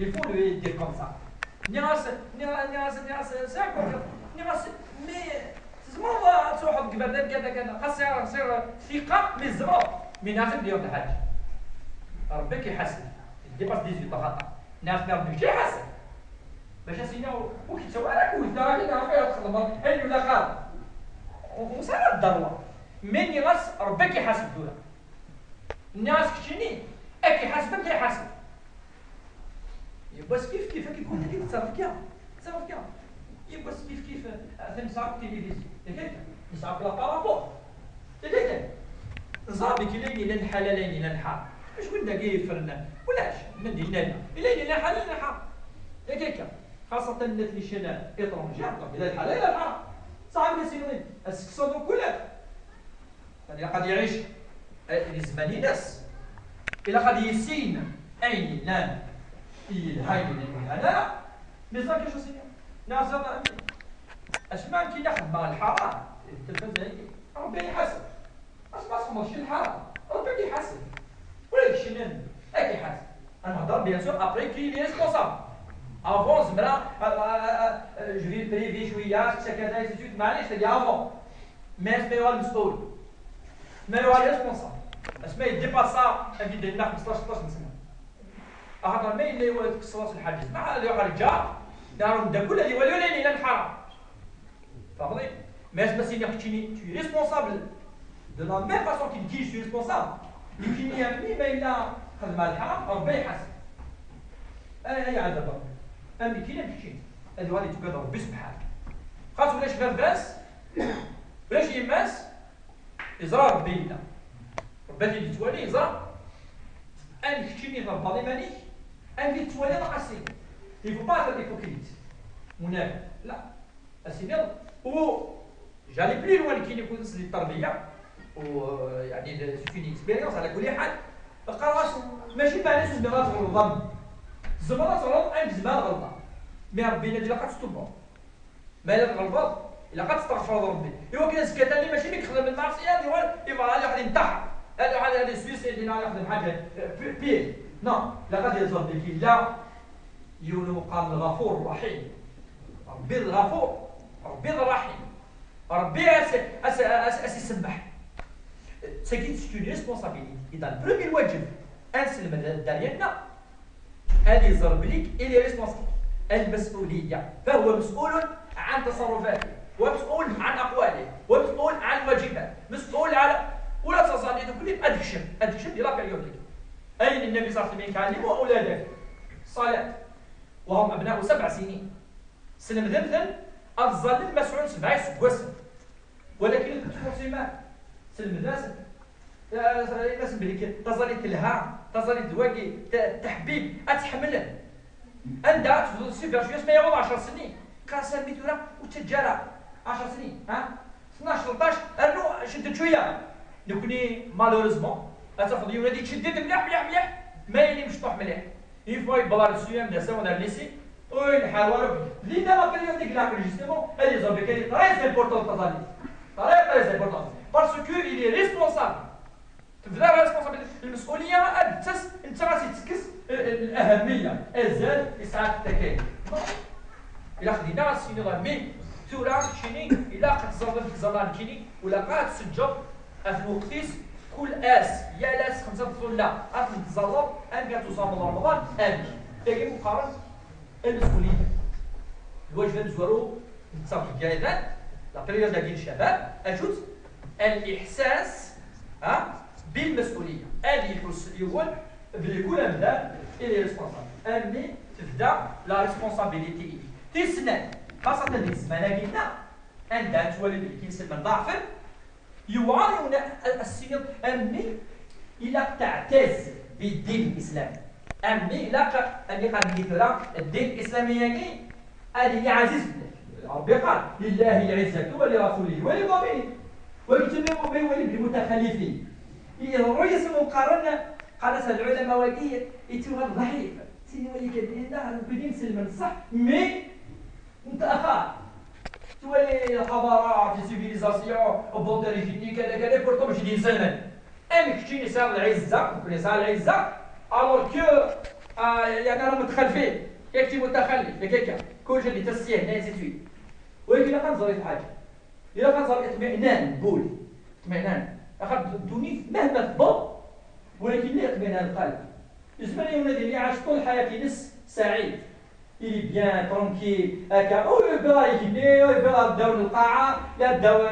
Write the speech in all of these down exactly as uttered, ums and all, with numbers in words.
Il faut lui dire comme ça. Nniɣ-as, nniɣ-as, nniɣ-as, c'est un conflit. Nniɣ-as, mais tzemreḍ ad truḥeḍ deg iberdan kada kada, xas sɛiɣ, sɛiɣ ثقة, mais tzemreḍ. Mais nniɣ-as ad d-yuɣ lḥaǧ. Rebbi ad k-iḥaseb. Dépasse dix-huit ans xaṭer. Nniɣ-as, Rebbi ad k-iḥaseb. Bac as-iniɣ, ur k-yettawi ara akud, neɣ akken ara txedmeḍ ayen ur ilaq ara. Ur, ur sɛiɣ ara dderwa. Mais nniɣ-as, Rebbi ad k-iḥaseb tura. Nniɣ-as keččini, ad k-iḥaseb, ad k-iḥaseb. Yiwwas kif kif, akken kul tagi tettafekya, tettafekya. Yiwwas kif kif, atan nesɛa akk tilivizyu, yak akka, nesɛa akk laparapo, yak akka. Neẓra bik ila ayen ilan ḥalal, ayen ilan ḥaram. Acu n dagi yeffren? Ulac, ma d-yenna-d, ila ayen ilan ḥalal, ilan ḥaram. Yak akka. Xaṣatan nitni ccan étranger, donc ila lḥalal, ila lḥaram. Saḥa, ma s-yenɣin, aseksa d ukulat. Ilaq ad iɛic, eh, di zzman-ines. Ilaq ad yissin ayen yellan yelha, ayen yellan yelha ara. Mais ça, qu'est-ce que c'est? Neɣ zad, asma akken i xedmeɣ lḥaram, telfazayagi, Rebbi ad iḥaseb. Asma txedmeḍ ci lḥaram, Rebbi ad k-iḥaseb. Ula d keččini ad k-iḥaseb. Ad nehder, bien sûr, après qui il est responsable. Avant, zemreɣ, euh, euh, euh, je vais priver cwiya, c'est ça, ainsi de suite, معليش, c'est avant. Mais asma yuɣal مسؤول. Ma yuɣal responsable. Asma yedépassa akken i d-yenna xmesṭac, seṭṭac n sna. Axaṭer ma yella yuɣal deg ṣṣwat lḥaǧ, ma ad yuɣal lǧar, neɣ umeddakel ad iwali ula ayen yellan ḥaram. Tfehmeḍ? Mais asma s-iniɣ keččini, tu es responsable. De la même façon que nekki, je suis responsable. Nekkini, a mmi, ma yella xedmeɣ lḥaram, Rebbi ad iḥaseb. Ay, ay, ɛadab Rebbi. Am nekkini, am keččini. Ad yuɣal yettugad Rebbi subḥanahu. Xas ulac baba-s, ulac yemma-s, yeẓra Rebbi yella. Rebbi ad t-id-yettwali, yeẓra. Am keččini trebbaḍ iman-ik, am d-tettwaliḍ aqasi. Il faut pas être hypocrite. Mon ami. La. Asiniḍ, ou j'allais plus loin, nekkini kud nesli tterbiya, ou, euh, يعني, de, c'est une expérience, على كل حال. Qqareɣ-as, mačči meɛna ur tezmireḍ ad tɣelḍeḍ. Tzemreḍ ad tɣelḍeḍ, amek zemreɣ ad ɣelḍeɣ. Mais Rebbi yenna-d ilaq ad testubeḍ. Ma yella tɣelḍeḍ, ilaq ad testeɣfreḍ Rebbi. Iwakken azekka tani, mačči mi yexdem lmeɛṣiyat, yuɣal, yebɣa ad yuḥd yenṭeḥ. Ad yuḥd ad yessuicide, ad yuḥd ad yexdem ḥaǧa, euh, pi-, pire. Non, ilaq ad yeẓer belli yella yiwen umeqqar n Lɣafur Ṛṛaḥim. Rebbi d Lɣafur, Rebbi d Ṛṛaḥim. Rebbi as, as, as, as isemmeḥ. Tagi, c'est une responsabilité. إذا le premier واجب ad nselmed dderya-nneɣ, ad iẓer belli il est responsable. المسؤولية. فهو مسؤول عن تصرفاته، ومسؤول عن أقواله، ومسؤول عن الواجبات، مسؤول على، ولا تظني تقول لي أدكشم، أدكشم دي la période. أين النبي صلى الله عليه وسلم يعلموا أولادك الصلاة وهم أبناء سبع سنين؟ Slemden-ten ad ẓẓallen ma sɛun sebɛa iseggasen. Walakin ur ten-txuṣṣem ara. Slemden-asen. Eh, ini-asen belli kan taẓallit telha, taẓallit d wagi, t-, teḥbib, ad tt-ḥemmlen. Anda ad tebduḍ si vertu asma yaweḍ ɛecr snin? Qqar-as a mmi tura ur ttaǧǧa ara ɛecr snin, ha? Tnac, tleṭṭac, rnu ceddet cwiya. Nekni, malheureusement, ad tafeḍ yiwen ad yettceddid mliḥ, mliḥ, mliḥ, ma yili mecṭuḥ mliḥ. Une fois yewweḍ ar le sixième d asawen ar lycée, ur ileḥḥu ara. Dinna la période deg leɛqel, justement, ad iẓer belli kan très important taẓallit. Très, très important. Parce que il est responsable. Tebda la responsabilité. Lmesuliyya ad d-tas, netta ad s-yettekkes, eh, eh, l'ahamiyya. Azal yesɛa takayt. Ilaq dinna ad s-tiniḍ a mmi, tura keččini, ilaq ad tẓalleḍ deg iẓallan nekkini, u ilaq ad tseǧǧeḍ at lweqt-is, kul ass, yal ass xemsa tẓulla, ad ten-tẓalleḍ, amek ad tuẓameḍ Remḍan, amek. Tagi meqqaren المسؤولية. Lwaǧeb amezwaru, netta deg iɛidan, la période-agi n ccabab, acu-tt? الإحساس, ha, بالمسؤولية. Ad iḥuss yiwen belli kul amdan il est responsable. Armi tebda la responsabilité-inek. Tis snat, xaṣatan di zzman-agi-nneɣ, anda nettwali belli inselmen ḍeɛfen, yewɛer yiwen a, a, a s-tiniḍ, a mmi, ilaq تعتز بالدين الإسلامي. A mmi, ilaq ad iqal belli tura ddin الإسلامي-agi ad yili ɛziz fell-ak. Rebbi qal: لله العزة ولرسوله وللمؤمنين. Wagi ma iwali بالمتخلفين. Iḍerru-yasen uqaren, qal-as lɛulama-wagi, ittuɣal ḍɛif. Sin wali kan, inna, nekni d inselmen ṣṣeḥ, mais نتأخر. Twali الحضارة, la civilisation, بوطيري جيني كذا كذا, pourtant ماشي دين سلمان. أنا كتشيني صار العزة, كوني صار العزة, alors que آه، يعني، راهم متخلفين. كي يكتب متخلف، كي كا. كل شيء دي تسييه، ناس يسوي. ولكن خلينا نزري في حاجة. إلا خاطر الاطمئنان، بول. اطمئنان. أخاطر الدنيا مهما تضر، ولكن لا يطمئنان القلب. يزمر يولد اللي عاش طول حياته نس سعيد. Il est bien, tranquille, هكا. أو يبغى يجني، أو يبغى داون القاعة، لا داون،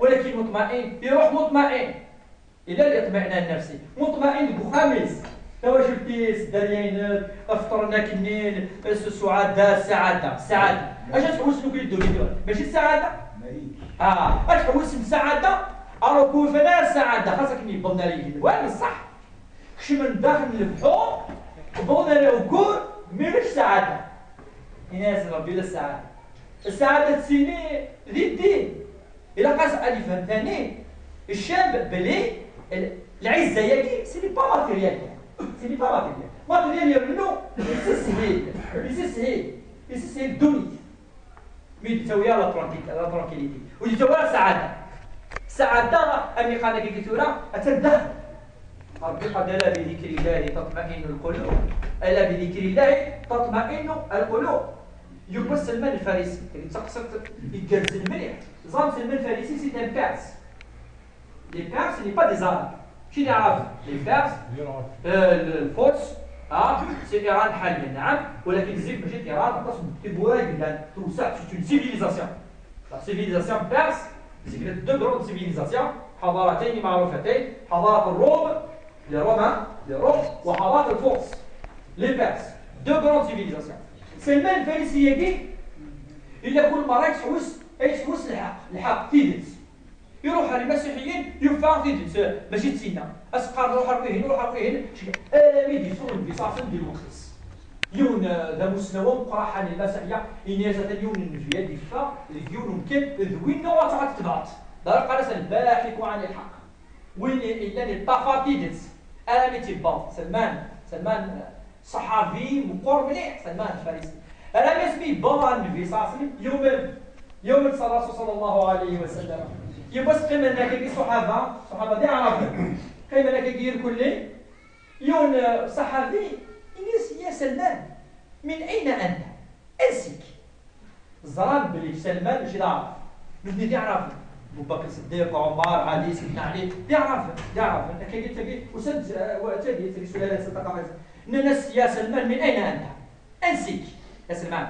ولكن مطمئن، يروح مطمئن. إلا الاطمئنان النفسي، مطمئن بخامس. توا شفتي الدريانات، افطرنا كنين، السعادة، السعادة، السعادة. اش تحوس لك يدو فيديو؟ ماشي السعادة؟ اه، اش تحوس السعادة؟ الو كوفنا السعادة، خاصك ني بلنا لي. وين الصح؟ كش من داخل البحور، بلنا لي وكور، ميرش سعادة. الناس ربي للسعادة. السعادة تسيني ذي الدين. إلا قاس ألف ثاني، الشاب بلي ال-، العزة ياكي، c'est pas matériel. C'est pas matériel. Matériel يرنو، يسسهل، يسسهل، يسسهل الدنيا. Mais تسوي la tranquillité، la tranquillité. وتسوي السعادة. السعادة، أمي قال لك كي تورا، أتدخل. ربي قال: "ألا بذكر الله تطمئن القلوب". ألا بذكر الله تطمئن القلوب. يقول سلمان الفارسي، اللي تقصد يتجرز المليح. زعما سلمان الفارسي c'est un Perse. Les Perses, ce n'est pas des Arabes. شنو يعرف؟ Les Perses, آه، الفرس، اه، c'est Iran حاليا، نعم، ولكن زيد ماشي Iran، خاص تبغى جدا توسع، c'est une civilisation. La civilisation perse, c'est deux grandes civilisations، حضارتين معروفتين، حضارة الروم، les Romains، les Roms، وحضارة الفرس، les Perses. Deux grandes civilisations. سلمان الفارسي يجي إلا كل مرة يتحوس، يتحوس الحق، الحق تيدت. يروح على المسيحيين ينفع تيدت، ماشي تسينا. أسقار نروح أروح هنا، نروح أروح هنا، شي ألمي دي سوق البصاص دي الوقت. يون ذا مستوى مقرحة للمسيحية، إن يزال يون النبي هذه الفا، يون ممكن ذوين نوع تعتبرت. دار قال الباحث عن الحق. وين إلا نطافا تيدت. ألمي تيبال، سلمان، سلمان، صحابي مقر مليح، سلمان الفارسي. ألمي اسمي بابا النبي صلى الله عليه وسلم، يوم، يوم صلى الرسول صلى الله عليه وسلم. يبس قيمة هناك كي صحابة، صحابة دي عرب. قيمة هناك كي يركل لي. يون صحابي، ينس يا سلمان، من أين أنت؟ أنسك. زران بلي سلمان ماشي لا عرب. من دي عرب. أبو بكر الصديق، عمر، علي، سيدنا علي، دي عرب، دي عرب. أنت كي قلت لي، وسد، آه، وأتى لي، تبي سؤال، سد قامت. ننس يا سلمان، من أين أنت؟ أنسك يا سلمان.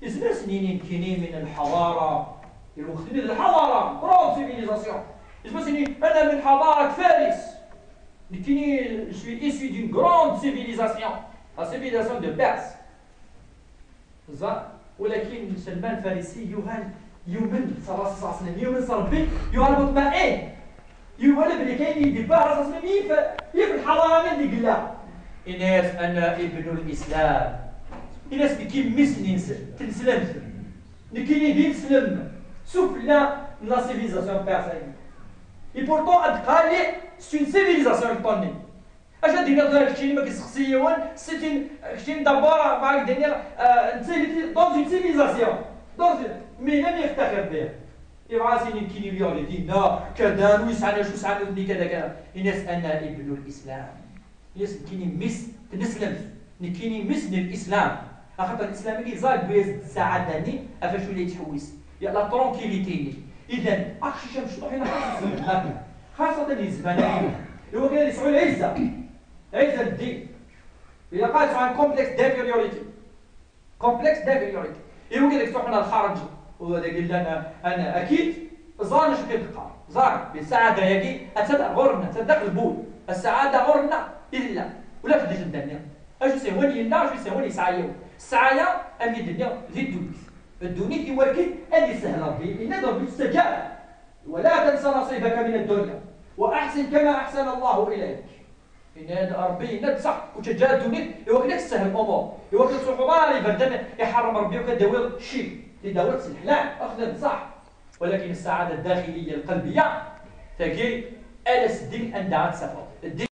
يزمر سنيني نكيني من الحضارة. الوقت من الحضارة، grande civilisation. يزمر سنيني، أنا من حضارة فارس. نكيني، je suis issu d'une grande civilisation. La civilisation de Perse. زا-، ولكن سلمان الفارسي يوهان يومن صلى الله عليه وسلم، يومن صلى ربي، يوهان مطمئن. يوهان بلي كاين يدي باه راسه سلم يف-، يف الحضارة من ديك الله. إناس أنا ابن الإسلام. إناس كي ميسني نس-، تنسلمت. نكيني دين سلم. سفلى من la civilisation perse. Et pourtant، أد قال لي، c'est une civilisation الطني. اش غادي نقدر كشتيني ما كيسقسي يوان ستين كشتيني دابا معاك دنيا. آه، انت اللي دونت اون سيفيليزاسيون دونت مي لم يفتخر بها. يبغى سيني كيني يوري دينا كذا ويسعنا شو سعنا ودني كذا كذا. الناس انا ابن الاسلام. الناس كيني ميس تنسلم. نكيني ميس من الاسلام. اخاطر الاسلام اللي زاد بيز سعادني افاش ولا يتحوس يا لا ترونكيليتي. اذا اخشي شمس طحينا خاصه خاصه الزمان. هو كان يسعوا العزه. عزة الدين. إلا قالت عن complexe d'infériorité. Complexe d'infériorité. إيوا قال لك تروح للخارج وهذا قال لنا أنا أكيد زان شو كنت قال زان بالسعادة ياكي أتصدق غورنا تصدق البول. السعادة غورنا إلا ولا في ديش الدنيا. أشو سيهوني إلا أشو سيهوني سعيو. السعايا أمي الدنيا ذي الدنيا. الدنيا إيوا كي أدي سهل ربي إلا ربي تستجاب. ولا تنس نصيبك من الدنيا وأحسن كما أحسن الله إليك. إن ربي إن بصح وتجاهل دونيت إوا كنا تسهل الأمور. إوا كنا تروحوا غير يبردن يحرم ربي وكداوي شي تداوي الحلال أخذ بصح. ولكن السعادة الداخلية القلبية تاكي ألس الدين أن دعت سفر الدين.